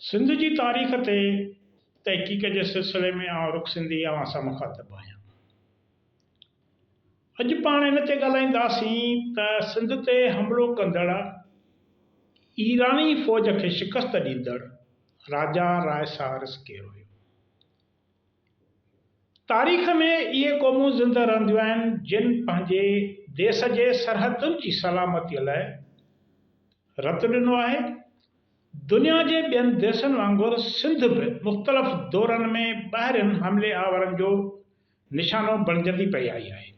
سنڌ جي تاريخ تي تحقيق جي سلسلي ۾ آئون رخ سنڌي اوهان سان مخاطب آهيان. اڄ پاڻ ان تي ڳالهائينداسين ته سنڌ تي حملو ڪندڙ ايراني فوج کي شڪست ڏيندڙ راجا راء سهارس ڪير هيو. تاريخ ۾ اهي قومون زنده رهنديون آهن جن پنهنجي ديس جي سرحدن جي سلامتي لاء رت ڏنو آهي. دنيا جي ٻين ديسن وانگر سنڌ به مختلف دورن ۾ ٻاهرين حملي آورن جو نشانو بڻجندي پئي آئي آهي.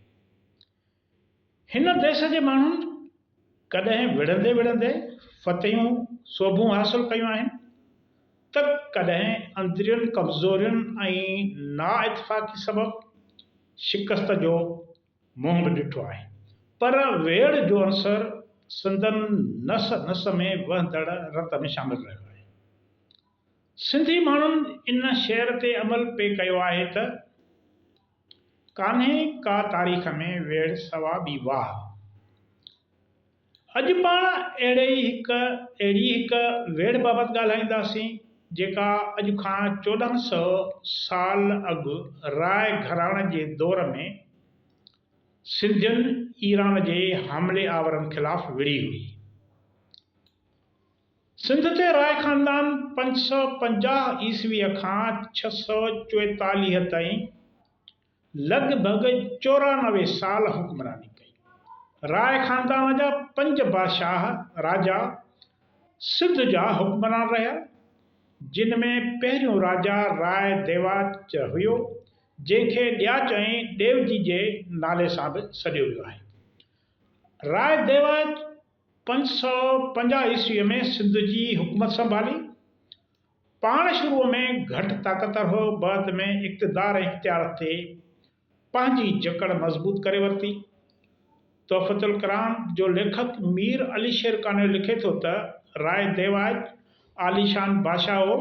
هن ديس جي ماڻهن ڪڏهن وڙهندي وڙهندي فتحيون سوڀون حاصل ڪيون آهن ته ڪڏهن اندرين ڪمزورين ۽ نااتفاقي سبب شڪست جو منهن به ڏٺو آهي پر ويڙهه جو عنصر سندن نس نس ۾ وهندڙ رت ۾ شامل رهيو آهي. سنڌي ماڻهن ان شعر تي عمل پئي ڪيو آهي ته. ڪانهي ڪا تاريخ ۾ ويڙهه سوا ٻي واهه. اڄ پاڻ اهڙي ئي هڪ اهڙي هڪ ويڙهه بابت ڳالهائينداسين، جيڪا اڄ کان 1400 سال اڳ راء گهراڻي جي دور ۾ سنڌين ايران جي حملي آورن خلاف وڙهي هئي. سنڌ تي راء خاندان 550 عيسويء کان 644 تائين لڳ ڀڳ 94 سال حڪمراني ڪئي. راء خاندان جا پنج بادشاهه، راجا، سنڌ جا حڪمران رهيا، جن ۾ پهريون راجا راء ديواچ هيو، جنهن کي ڏياچ ۽ ڏيوجي جي نالي سان به سڏيو ويو آهي. راء ديواچ 550 عيسويء ۾ سنڌ جي حڪومت سنڀالي. پاڻ شروع ۾ گهٽ طاقتور هو، بعد ۾ اقتدار ۽ اختيار تي پنهنجي جڪڙ مضبوط ڪري ورتي. تحفة الڪرام جو ليکڪ مير علي شير قانع لکي ٿو ته، راء ديواج عاليشان بادشاهه هو.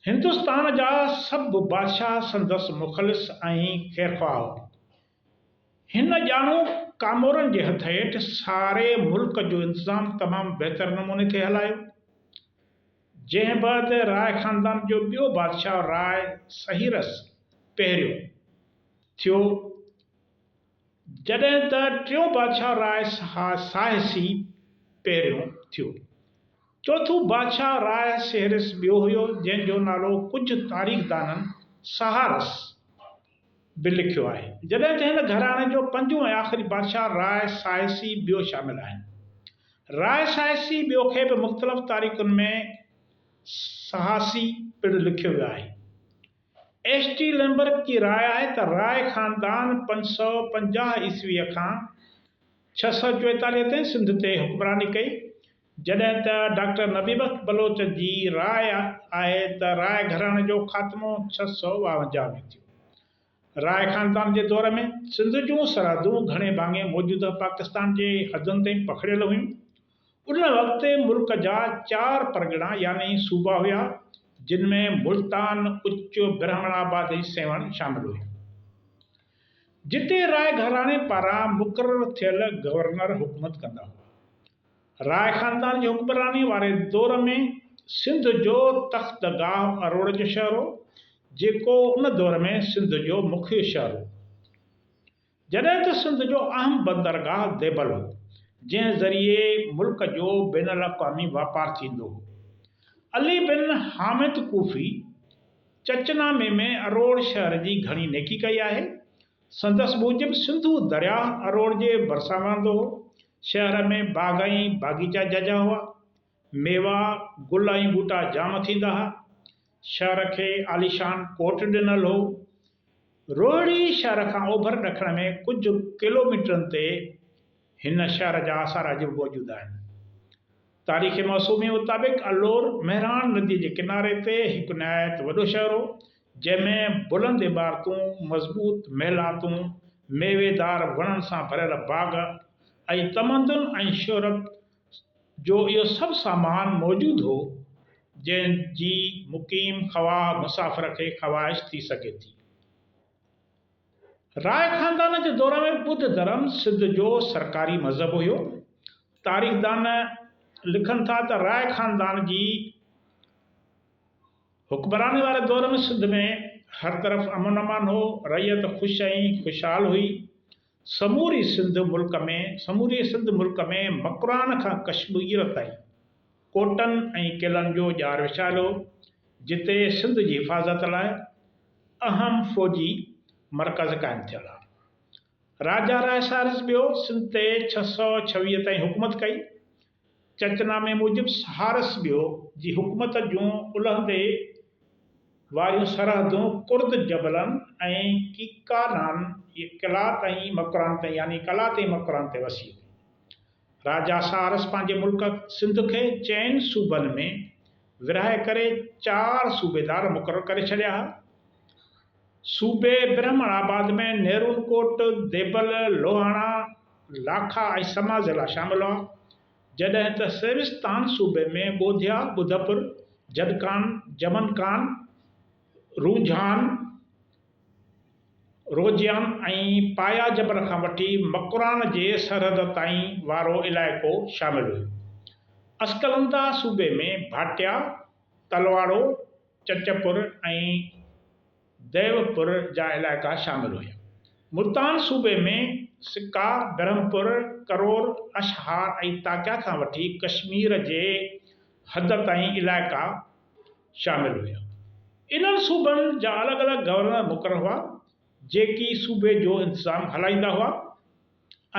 هندستان جا سڀ بادشاهه سندس مخلص ۽ خيرخواهه هئا. هن ڄاڻو ڪامورن جي هٿ هيٺ ساري ملڪ جو انتظام تمام بهتر نموني ٿي هلايو. جنهن بعد راء خاندان جو ٻيو بادشاهه راء سهيرس پهريون ٿيو، جڏهن ته ٽيون بادشاهه راء ساهسي پهريون ٿيو. چوٿون بادشاهه راء سهرس ٻيو هيو، جنهن جو نالو ڪجهه تاريخدانن سهارس به لکيو آهي. جڏهن ته هن گهراڻي جو پنجون ۽ آخري بادشاهه راء ساهسي ٻيو شامل آهن. راء ساهسي ٻيو کي به مختلف تاريخن ۾ سهاسي پڻ لکيو ويو آهي. ايس ٽي لئمبرڪ جي راء آهي ته راء خاندان 550 عيسويء کان 644 تائين سنڌ تي حڪمراني ڪئي. جڏهن ته ڊاڪٽر نبي بخش بلوچ جي راء آهي ته راء گهراڻي جو خاتمو 652 ۾ ٿيو. راء خاندان جي دور ۾ سنڌ جون سرحدون گهڻي ڀاڱي موجوده پاڪستان جي حدن تائين پکڙيل هيون. ان وقت ملڪ جا چار پرڳڻا يعني صوبا هيا، جن ۾ ملتان، اچ، برهمڻ آباد ۽ سيوهڻ شامل هيون. جتي راء گهراڻي پاران مقرر ٿيل گورنر حڪومت ڪندا هئا. راء خاندان جي حڪمراني واري دور ۾ سنڌ جو تخت گاهه اروڙ جو شهر هو، جيڪو ان دور ۾ سنڌ جو مکيه شهر هو. جڏهن ته سنڌ جو اهم بندرگاهه ديبل هو، جنهن ذريعي ملڪ جو بين الاقوامي واپار ٿيندو هو. علي بن حامد ڪوفي چچنامي ۾ اروڙ شهر جي گهڻي نيڪي ڪئي آهي. سندس موجب سنڌو درياهه اروڙ جي ڀرسان وهندو هو. شهر ۾ باغ ۽ باغيچا جهجها هئا. ميوا، گل ۽ ٻوٽا جام ٿيندا ها. شهر کي عاليشان ڪوٽ ڏنل هو. روهڙي شهر کان اوڀر ڏکڻ ۾ ڪجهه ڪلوميٽرن تي هن شهر جا آثار اڄ به موجود آهن. تاريخ معصوميء مطابق الور مهراڻ نديء جي ڪناري تي هڪ نهايت وڏو شهر هو، جنهن ۾ بلند عمارتون، مضبوط محلاتون، ميويدار وڻن سان ڀريل باغ ۽ تمدن ۽ شهرت جو اهو سڀ سامان موجود هو، جنهن جي مقيم خواهه مسافر کي خواهش ٿي سگهي ٿي. راء خاندان جي دور ۾ ٻڌ ڌرم سنڌ جو سرڪاري مذهب هيو. تاريخدان لکن ٿا ته راء خاندان جي حڪمراني واري دور ۾ سنڌ ۾ هر طرف امن امان هو، رعيت خوش ۽ خوشحال هئي. سموري سنڌ ملڪ ۾ سموري سنڌ ملڪ ۾ مڪران کان ڪشمير تائين ڪوٽن ۽ قلعن جو ڄار وڇايل هو، جتي سنڌ جي حفاظت لاء اهم فوجي مرڪز قائم ٿيل ها. راجا راء سارس ٻيو سنڌ تي 626 تائين حڪومت ڪئي. چچنامي موجب سهارس ٻيو جي حڪومت جون الهندي واريون سرحدون ڪرد جبلن ۽ ڪيڪانان قلات ۽ مڪران تائين يعني قلات ۽ مڪران تي وسيع هئي. راجا سهارس پنهنجي ملڪ سنڌ کي چئن صوبن ۾ ورهائي ڪري چار صوبيدار مقرر ڪري ڇڏيا ها. صوبي برهمڻ آباد ۾ نيرون ڪوٽ، ديبل، لوهاڻا، لاکا ۽ سما ضلعا شامل هئا، جڏهن ته سيوستان صوبي ۾ ٻوڌيا، ٻڌپور، جڏڪان، جمنڪان، رونجهان، روجيان ۽ پايا جبل کان وٺي مڪران جي سرحد تائين وارو علائقو شامل هيو. اسڪلندا صوبي ۾ ڀاٽيا، تلواڙو، چچپور ۽ ديوپور جا علائقا شامل هيا. ملتان صوبي ۾ سڪا، برهمپور، ڪرور، اشهار ۽ تاڪيا کان وٺي ڪشمير جي حد تائين علائقا شامل هيا. انهن صوبن جا الڳ الڳ گورنر مقرر هئا، جيڪي صوبي جو انتظام هلائيندا هئا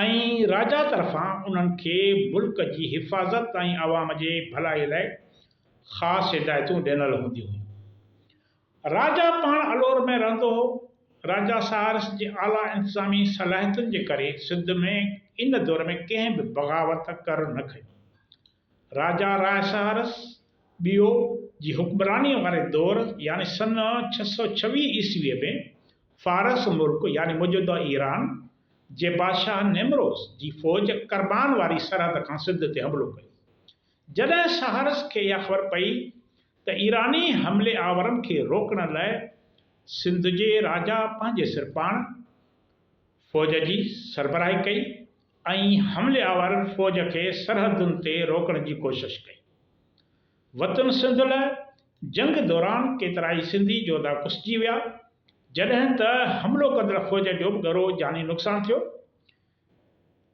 ۽ راجا طرفان انهن کي ملڪ جي حفاظت ۽ عوام جي ڀلائي لاء خاص هدايتون ڏنل هونديون هيون. راجا پاڻ الور ۾ رهندو هو. راجا سهارس جي اعليٰ انتظامي صلاحيتن جي ڪري سنڌ ۾ ان دور ۾ ڪنهن به بغاوت ڪر نه کنيو. راجا راء سهارس، ٻيو، جي حڪمرانيء واري دور يعني سن 626 عيسويء ۾ فارس ملڪ يعني موجوده ايران جي بادشاهه نيمروز جي فوج ڪرمان واري سرحد کان سنڌ تي حملو ڪيو. جڏهن سهارس کي اها خبر پئي ته ايراني حملي آورن کي روڪڻ لاء سنڌ جي راجا پنهنجي سر پاڻ فوج جي سربراهي ڪئي ۽ حملي آور فوج کي سرحدن تي روڪڻ جي ڪوشش ڪئي. وطن سنڌ لاء جنگ دوران ڪيترائي سنڌي جوڌا ڪسجي ويا، جڏهن ته حملو ڪندڙ فوج جو به ڳرو جاني نقصان ٿيو.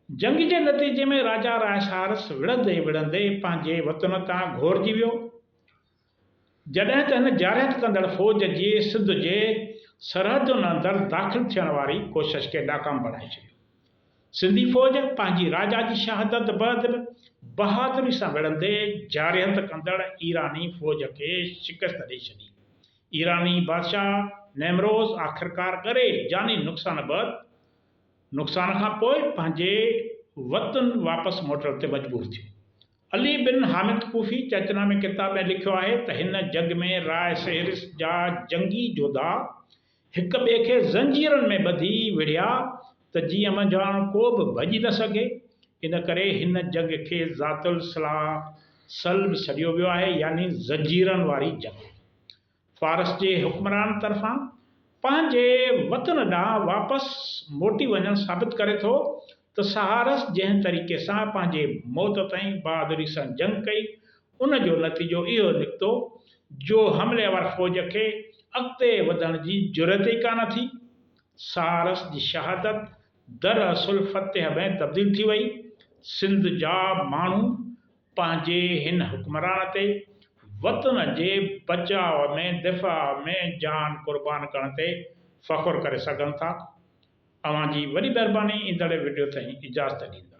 جنگ جي نتيجي ۾ راجا راء سارس وڙهندي وڙهندي پنهنجي وطن تان گهورجي ويو. جڏهن ته هن جارحيت ڪندڙ فوج جي سنڌ جي سرحدن اندر داخل ٿيڻ واري ڪوشش کي ناڪام بڻائي ڇڏيو. سنڌي فوج پنهنجي راجا جي شهادت بعد به بهادري سان وڙهندي جارحيت ڪندڙ ايراني فوج کي شڪست ڏئي ڇڏي. ايراني بادشاهه نيمروز آخرڪار ڳري جاني نقصان بعد نقصان کان پوء پنهنجي وطن واپس موٽڻ تي مجبور ٿيو. علي بن حامد ڪوفي چچنامي ڪتاب ۾ لکيو آهي ته هن جنگ ۾ راء سهرس جا جنگي جوڌا هڪ ٻئي کي زنجيرن ۾ ٻڌي وڙهيا ته جيئن منجهانئن ڪو به ڀڄي نه سگهي، ان ڪري هن جنگ کي ذات السلاسل به سڏيو ويو آهي يعني زنجيرن واري جنگ. فارس جي حڪمران طرفان پنهنجي وطن ڏانهن واپس موٽي وڃڻ ثابت ڪري ٿو ته سهارس جنهن طريقي سان پنهنجي موت تائين بهادري سان جنگ ڪئي ان جو نتيجو اهو نڪتو جو حملي آور فوج کي اڳتي وڌڻ جي جرئت ئي ڪانه ٿي. سهارس جي شهادت دراصل فتح ۾ تبديل ٿي وئي. سنڌ جا ماڻهو پنهنجي هن حڪمران تي وطن جي بچاء ۾ دفاع ۾ جان قربان ڪرڻ تي فخر ڪري سگهن ٿا. اوهان جي وڏي مهرباني ايندڙ وڊيو تائين اجازت ڏيندا.